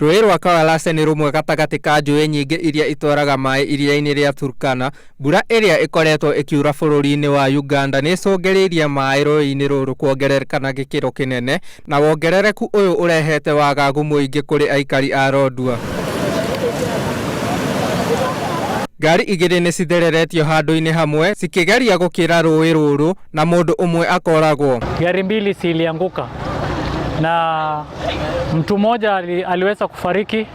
Rũĩ rwa Kawalase nĩ rũmwe gatagatĩ ka njũĩ nyingĩ iria itwaraga maĩ iria-inĩ rĩa Turkana. Mbura ĩrĩa ĩkoretwo ĩkiura bũrũri-inĩ wa Uganda nĩ ĩcũngĩrĩirie maĩ rũĩ-inĩ rũrũ kuongerereka na gĩkĩro kĩnene, na wongerereku ũyũ ũrehete wagagu mũingĩ kũrĩ aikari a Lodwar. Ngari igĩrĩ nĩ cithereretio handũ-inĩ hamwe cikĩgeria gũkĩra rũĩ rũrũ na mũndũ ũmwe akoragwo. Gari mbili zilianguka na mtu mmoja aliweza kufariki,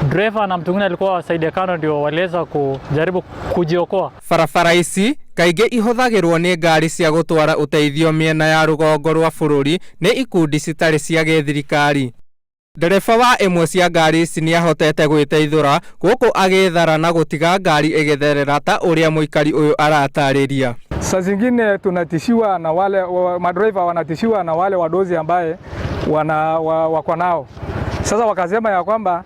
dereva na mtu mwingine alikuwa side ya kando ndio waliweza kujaribu kujiokoa. Barabara ici kaingĩ ihũthagĩrwo nĩ ngari cia gũtwara ũteithio mĩena ya rũgongo rwa bũrũri nĩ ikundi citarĩ cia gĩthirikari. Ndereba wa ĩmwe cia ngari ici nĩahotete gwĩteithũra gũkũ agĩthara na gũtiga ngari ĩgĩtherera ta ũrĩa mũikari ũyũ aratarĩria. Saa zingine tunatishiwa na wale madriver wanatishiwa na wale wadozi ambaye wana wako nao. Sasa wakasema ya kwamba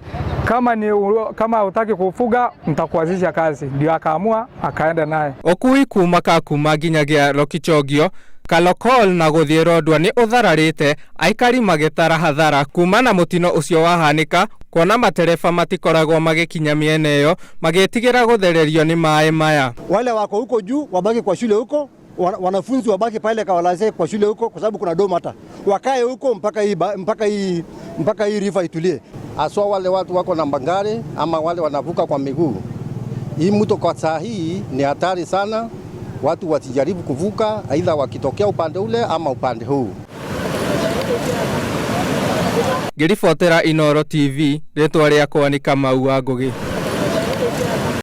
kama hutaki kufuga nitakuanzisha kazi, ndio akaamua akaenda naye. Ũkui kuma Kakuma nginyagia Lokichogio, Kalokol na gũthiĩ Lodwar nĩ ũthararĩte aikari magĩtara hathara kuma na mũtino ũcio wahanĩka kuona matereba matikoragwo magĩkinya mĩena ĩyo magĩtigĩra gũthererio nĩ maĩ maya. Wale wako huko juu wabaki kwa shule huko, wanafunzi wabaki pale Kawalase kwa shule huko, kwa sababu kuna dom, hata wakae huko mpaka hii river itulie. Aswa wale watu wako na magari ama wale wanavuka kwa miguu. Hii mto kwa saa hii ni hatari sana, watu wasijaribu kuvuka, aidha wakitokea upande ule ama upande huu. Ngĩribotera Inooro TV, rĩtwa rĩakwa nĩ Kamau wa Ngũgĩ.